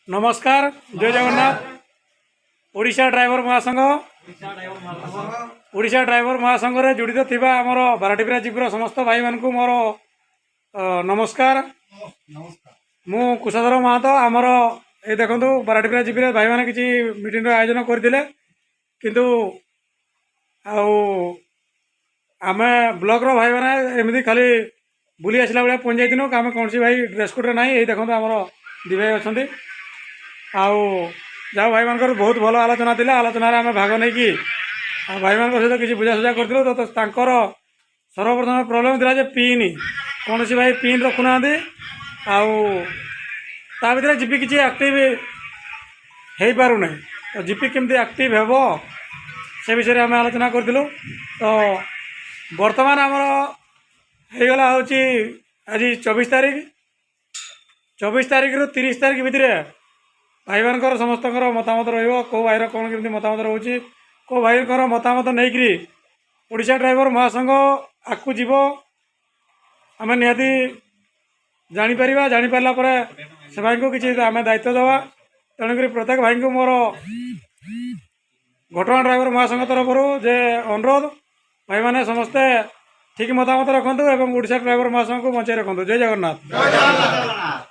ନମସ୍କାର, ଜୟ ଜଗନ୍ନାଥ। ଓଡ଼ିଶା ଡ୍ରାଇଭର ମହାସଂଘ, ଓଡ଼ିଶା ଡ୍ରାଇଭର ମହାସଂଘରେ ଜଡ଼ିତ ଥିବା ଆମର ବାରାଟିପିରା ଜିପିର ସମସ୍ତ ଭାଇମାନଙ୍କୁ ମୋର ନମସ୍କାର। ମୁଁ କୁଶଧର ମହାନ୍ତ। ଆମର ଏଇ ଦେଖନ୍ତୁ, ବାରାଟିପିରା ଜିପିରେ ଭାଇମାନେ କିଛି ମିଟିଂର ଆୟୋଜନ କରିଥିଲେ, କିନ୍ତୁ ଆଉ ଆମେ ବ୍ଲକର ଭାଇମାନେ ଏମିତି ଖାଲି ବୁଲି ଆସିଲା ଭଳିଆ ପହଞ୍ଚି ଯାଇଥିଲୁ। ଆମେ କୌଣସି ଭାଇ ଡ୍ରେସ୍ କୋଡ଼୍ରେ ନାହିଁ। ଏଇ ଦେଖନ୍ତୁ, ଆମର ଦି ଭାଇ ଅଛନ୍ତି। ଆଉ ଯାହା ଭାଇମାନଙ୍କର ବହୁତ ଭଲ ଆଲୋଚନା ଥିଲା, ଆଲୋଚନାରେ ଆମେ ଭାଗ ନେଇକି ଆଉ ଭାଇମାନଙ୍କ ସହିତ କିଛି ବୁଝାସୁଝା କରିଥିଲୁ। ତ ତାଙ୍କର ସର୍ବପ୍ରଥମେ ପ୍ରୋବ୍ଲେମ୍ ଥିଲା ଯେ ପିନ୍, କୌଣସି ଭାଇ ପିନ୍ ରଖୁନାହାନ୍ତି ଆଉ ତା ଭିତରେ ଜିପି କିଛି ଆକ୍ଟିଭ୍ ହେଇପାରୁନାହିଁ। ତ ଜିପି କେମିତି ଆକ୍ଟିଭ୍ ହେବ, ସେ ବିଷୟରେ ଆମେ ଆଲୋଚନା କରିଥିଲୁ। ତ ବର୍ତ୍ତମାନ ଆମର ହେଇଗଲା ହେଉଛି ଆଜି 24 ତାରିଖ। 24 ତାରିଖରୁ 30 ତାରିଖ ଭିତରେ ଭାଇମାନଙ୍କର ସମସ୍ତଙ୍କର ମତାମତ ରହିବ। କେଉଁ ଭାଇର କ'ଣ କେମିତି ମତାମତ ରହୁଛି, କେଉଁ ଭାଇଙ୍କର ମତାମତ ନେଇକରି ଓଡ଼ିଶା ଡ୍ରାଇଭର ମହାସଂଘ ଆଗକୁ ଯିବ, ଆମେ ନିହାତି ଜାଣିପାରିବା। ଜାଣିପାରିଲା ପରେ ସେ ଭାଇଙ୍କୁ କିଛି ଆମେ ଦାୟିତ୍ୱ ଦେବା। ତେଣୁକରି ପ୍ରତ୍ୟେକ ଭାଇଙ୍କୁ ମୋର ଘଟଗାଁ ଡ୍ରାଇଭର ମହାସଂଘ ତରଫରୁ ଯେ ଅନୁରୋଧ, ଭାଇମାନେ ସମସ୍ତେ ଠିକ୍ ମତାମତ ରଖନ୍ତୁ ଏବଂ ଓଡ଼ିଶା ଡ୍ରାଇଭର ମହାସଂଘକୁ ବଞ୍ଚାଇ ରଖନ୍ତୁ। ଜୟ ଜଗନ୍ନାଥ। ଜୟ ଜଗନ୍ନାଥ।